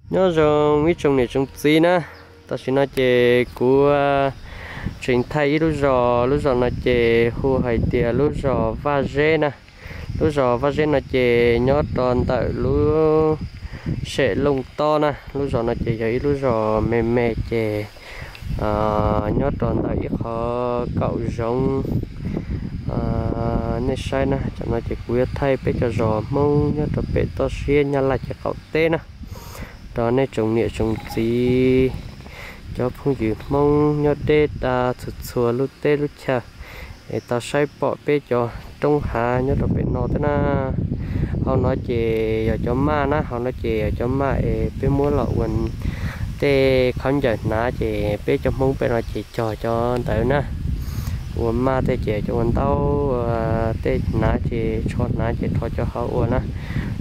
Nyob zoo ib tsoom niam tsoom txiv na, tam sim no ces kuv tseem thaij ib lub zos, lub zos no ces hu hais tias lub zos Vaj Zeb na. Lub zos Vaj Zeb no ces nyob rau ntawm lub sem Looj Tob na. Lub zos no ces yog ib lub zos me me ces nyob rau ntawm ib qho kaum zoov. Nej saib na, tam no ces kuv yuav thaij peb cov zos Hmoob nyob rau pem toj siab Nyab Laj ces qaum teb na, rau nej tsoom niam tsoom txiv, cov phooj ywg Hmoob nyob deb tas txhua txhua lub teb lub chaw es tau saib pom peb cov roob hav nyob rau pem no thiab na. Hauv no ces yog cov maj na, hauv no ces yog cov maj es peb muab los ua tej khaub ncaws hnav ces peb cov Hmoob pem no ces cog cov ntawd na. Ua maj tej ces cov ua ntaub, tej hnav ces tsho hnav ces rho cov hauv ua na.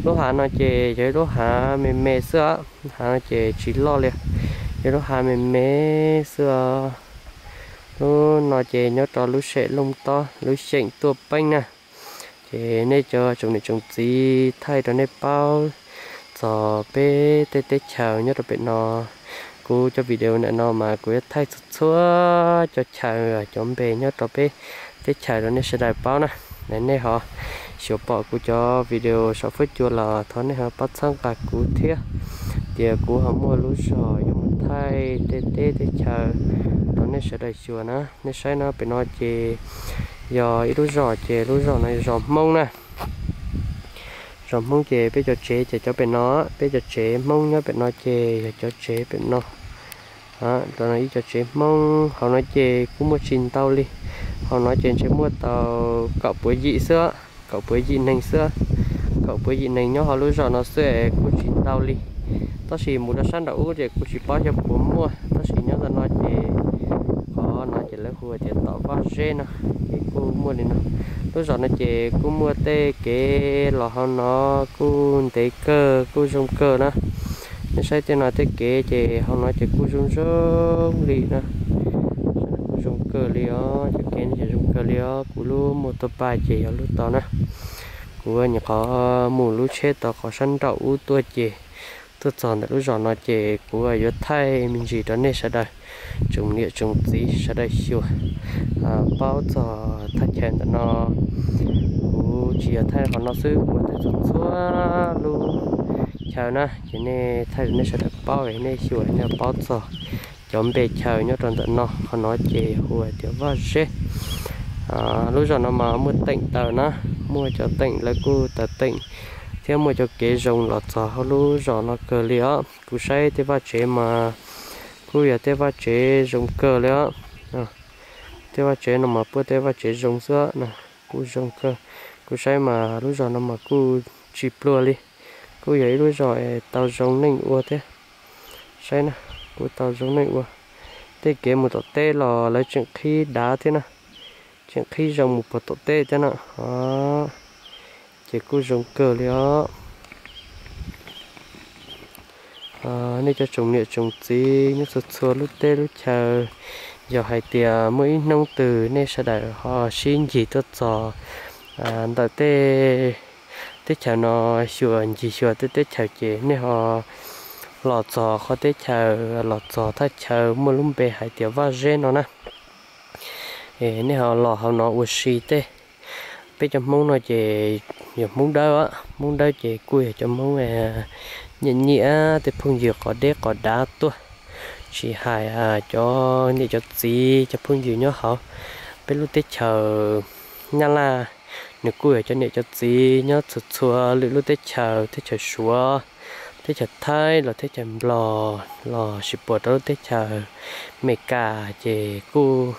Lub hav no ces yog ib lub hav me me xwb os, hav no ces tsis loj li, yog lub hav me me xwb os. Lub no ces nyob rau lub sem Looj Tob, lub xeem Tuaj Peeb na. Ces nej cov tsoom niam tsoom txiv, thaij rau nej paub txog peb tej teb chaws nyob rau pem no. Kuv cov video ntawm no mas kuv yuav thaij txhua txhua cov chaw, cov npe nyob rau peb teb chaws rau nej sawv daws paub na. Nej ho xyuas pom kuv cov video saum fuab cua los thov nej ho pab txhawb nqa kuv thiab, tias kuv ho muaj lub zog yuav mus thaij tej teb tej chaws rau nej sawv daws xyuas na. Nej saib no, pem no ces yog ib lub zos, ces lub zos no yog zos Hmoob na. Zos Hmoob ces peb cov tsev ces cov pem no, peb cov tsev Hmoob nyob pem no ces yog cov tsev pem no. Ib cov tsev Hmoob hauv no ces kuj muaj tsis ntau li. Hauv no ces ntshe muaj tau kaum puav yim xwb, kaum puav yim neeg xwb. Kaum puav yim neeg nyob hauv lub zos no xwb es kuj tsis ntau li. Tab sis mus rau sab nraum ub ces kuv tsis paub xyov puas muaj, tab sis nyob ntawm no ces qhov no ces lawv hu tias tom Vaj Zeb no, ces kuj muaj li no. Lub zos no ces kuj muaj tej kev los hauv no kuj ntev kawg, kuj zoo kawg na. Nej saib tej no tej kev ces hauv no ces kuj zoo zoo li na. Kuj zoo kawg li os, cov kev no ces zoo kawg li os. Kuv lub mus tau pa ces yog lub tod na. Kuv nyuam qhuav mus lub tsheb tau qhov sab nraum ub tuaj ces tuaj txog ntawm lub zos no ces kuv yuav thaij me ntsis rau nej sawv daws tsoom niam tsoom txiv sawv daws xyuas paub txog thaj chaw ntawm no. Kuv tsis yog thaij qhov no xwb, kuv thaij txhua txhua lub chaw na, ces nej thaij rau nej sawv daws paub, nej xyuas nej paub txog cov npe chaw nyob rau ntawm no. Qhov no ces hu tias Vaj Zeb. Lub zos no mas muaj teem taws na, muaj cov teem lawv kuj taws teem thiab muaj cov kev zoo los txog hauv lub zos no kawg li os. Kuv saib tej vaj tsev mas kuj yog tej vaj tsev zoo kawg li os. Tej vaj tsev no mas puab tej vaj tsev zoo xwb na, kuj zoo kawg. Kuv saib mas lub zos no mas kuj tsis pluag li, kuj yog ib lub zos tau zoo neej ua thiab. Saib na, kuj tau zoo neej ua. Tej kev mus tom teb los lawv tseem qhib dav thiab na, tseem qhib zoo mus puag tom teb thiab na. Ces kuj zoo kawg li os. Nej cov tsoom niam tsoom txiv nyob txhua txhua lub teb lub chaw, yog hais tias muaj ib hnub twg nej sawv daws ho sib ncig tuaj txog ntawm tej teb chaws no, xyuas ncig xyuas tej teb chaws ces nej ho los txog qhov teb chaws, los txog thaj chaw muaj lub npe hais tias Vaj Zeb no na. Nej ho los hauv no ua si tej. Peb cov Hmoob no ces yog Hmoob Dawb, Hmoob Dawb ces kuj yog cov Hmoob nyiam nyiam tej phooj ywg qos deb qos dav tuaj, tsis hais cov niam cov txiv cov phooj ywg nyob hauv peb lub teb chaws Nyab Laj, nws kuj yog cov niam cov txiv nyob txhua txhua lwm lub teb chaws, teb chaws Suav, teb chaws Thaib los teb chaws Nplog los sis puas rau lub teb chaws Amelikas ces kuj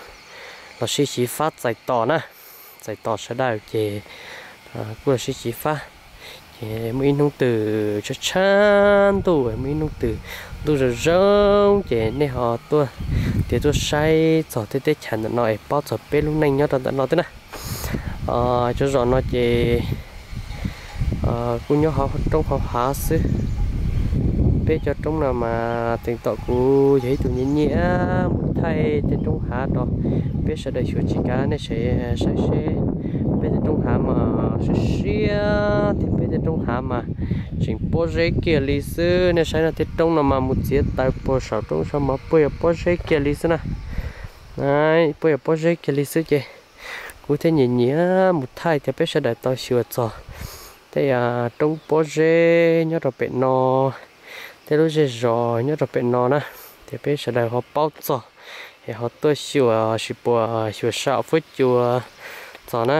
los sib xyiv fab txais tos na, txais tos sawv daws ces kuj los sib xyiv fab. Ces muaj ib hnub twg tshav tshav ntuj, muaj ib hnub twg ntuj zoo zoo ces nej ho tuaj, tias tuaj saib txog tej teb chaws ntawm no es paub txog peb lub neej nyob rau ntawm no thiab na. Cov zos no ces kuj nyob hauv roob hauv hav xwb. Peb cov roob no mas teev tom kuv yog ib tug nyiam nyiam mus thaij tej roob hav rau peb sawv daws xyuas, tsis kav nej saib seb peb tej roob hav mas siab siab thiab, Tej roob hav mas tseem pob zeb kiag li xwb. Nej saib no, tej roob no mas mus txiav taws puag saum roob saum mas puag yog pob zeb kiag li xwb na. Puag yog pob zeb kiag li xwb ces kuv thiaj nyiam nyiam mus thaij tias peb sawv daws tau xyuas txog tej roob pob zeb nyob rau pem no, tej lub zej zos nyob rau pem no na, tias peb sawv daws ho paub txog es ho tuaj xyuas sib puas xyuas saum fuab cua txog na.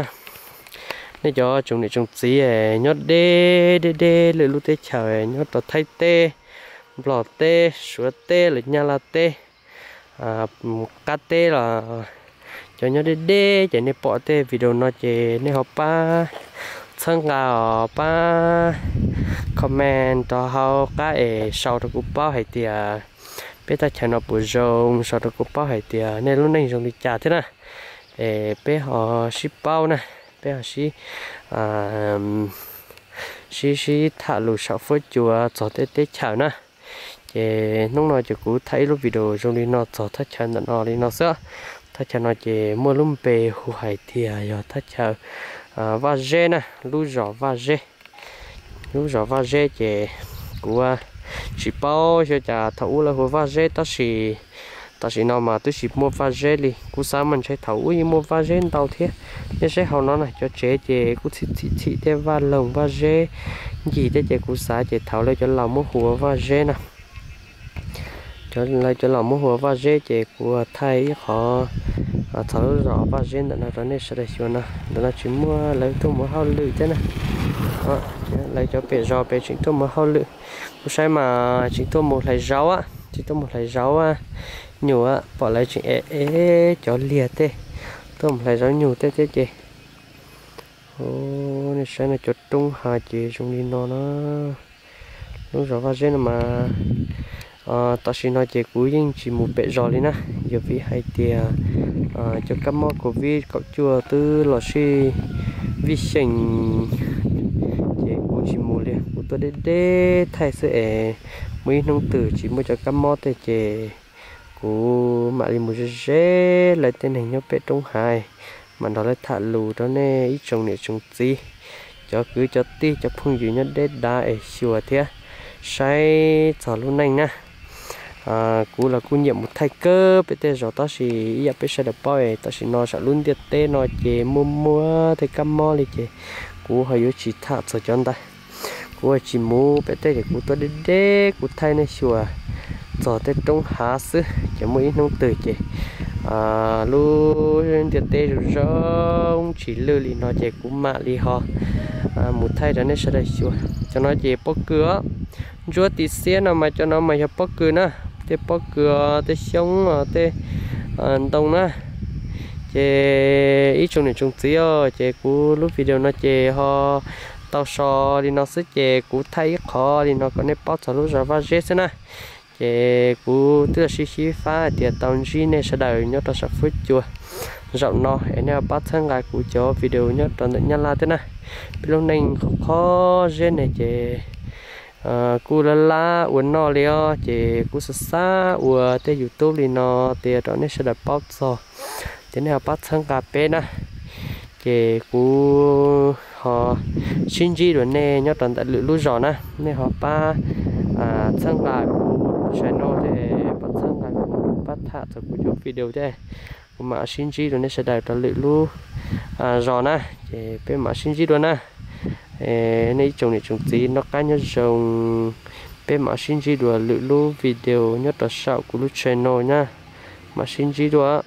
Nej cov tsoom niam tsoom txiv nyob deb deb deb lwm lub teb chaws nyob rau Thaib teb, Nplog teb, Suav teb los Nyab Laj teb, qab teb los cov nyob deb deb ces nej pom tej video no ces nej ho pab txhawb nqa os, pab comment rau hauv qab es sau rau kuv paub hais tias peb thaj chaw no puas zoo, sau rau kuv paub hais tias nej lub neej zoo li cas thiab na. Es peb ho sib paub na, peb ho sib, sib sib tham lus saum fuab cua txog tej teb chaws na. Ces hnub no ces kuv thaij ib lub video zoo li no txog thaj chaw ntawm no li no xwb. Thaj chaw no ces muaj lub npe hu hais tias yog thaj chaw Vaj Zeb na, lub zos Vaj Zeb. Lub zos Vaj Zeb ces kuv tsis paub xyov cas thaum ub lawv hu Vaj Zeb tab sis tam sim no mas twb tsis muaj Vaj Zeb li. Kuv xav mas ntshe thaum ub yeej muaj Vaj Zeb ntau thiab. Nej saib hauv no na, cov tsev ces kuj txhim txhim txhim tej vaj loog Vaj Zeb ncig thiab ces kuv xav ces thaum lawv cov laus muab hu ua Vaj Zeb no, lawv cov laus muab hu ua Vaj Zeb ces kuv thaij ib qho txog lub zos Vaj Zeb ntawm no rau nej sawv daws xyuas no. Ntawm no tseem muaj lawv tuaj mus hauj lwm thiab na. Lawv cov pem zos pem tseem tuaj mus hauj lwm. Kuv saib mas tseem tuaj mus hlais zaub, tseem tuaj mus hlais zaub nyuj, pom lawv tseem ev ev cov liag tej tuaj mus hlais zaub nyuj tej thiab ces. Nej saib no, cov roob hav ces zoo li no na. Lub zos Vaj Zeb no mas tam sim no ces kuv yeej tsis mus pem zos li na, yog vim hais tias cov kab mob covid kaum cuaj twb los sij vij xyeem, ces kuv tsis mus li, kuv tuaj deb deb thaij xwb es muaj ib hnub twg tsis muaj cov kab mob tej ces kuv mam li mus ze ze lawv tej neeg nyob pem roob hav, mam nrog lawv tham lus rau nej ib tsoom niam tsoom txiv, cov kwv cov tij cov phooj ywg nyob deb dav es xyuas thiab saib txog lub neej na. Kuv los kuj nyiam mus thaij kawg pem tej zos tab sis ib yam peb sawv daws paub es tam sim no saum lub ntiaj teb no ces muaj muaj tej kab mob li ces kuv ho yuav tsis tham txog cov ntawd. Kuv tsis mus pem tej ces kuv tuaj deb deb kuv thaij nej xyuas txog tej roob hav xwb ces muaj ib hnub twg ces lub ntiaj teb zoo zoo tsis lwj li no ces kuv mam li ho mus thaij rau nej sawv daws xyuas. Cov no ces pob kws os, ntsuab tim xiab no mas cov no mas yog pob kws na, tej pob kws, tej xyoob, tej ntoo na. Ces ib tsoom niam tsoom txiv os, ces kuv lub video no ces ho tau so li no xwb ces kuv thaij ib qho li no kom nej paub txog lub zos Vaj Zeb xwb na. Ces kuv twb los sib xyib fab hais tias tau ntsib nej sawv daws nyob rau saum fuab cua zaum no es nej ho pab txhawb nqa kuv cov video nyob rau ntawm Nyab Laj thiab na. Peb lub neej qhov qhov zeb ne ces kuj lab lab ua noj li os, ces kuv xav xav ua tej YouTube li no tias rau nej sawv daws paub txog, ces nej ho pab txhawb nqa peb na. Ces kuv ho sib ntsib dua nej nyob rau ntawm lwm lub zos na, nej ho pab txhawb nqa kuv channel thiab pab txhawb nqa kuv, pab tham txog kuv cov video thiab. Kuv mam sib ntsib dua nej sawv daws rau lwm lub zos na, ces peb mam sib ntsib dua na. Nej ib tsoom niam tsoom txiv noj qab nyob zoo, peb mam sib ntsib dua lwm lub video nyob rau saum kuv lub channel na. Mam sib ntsib dua.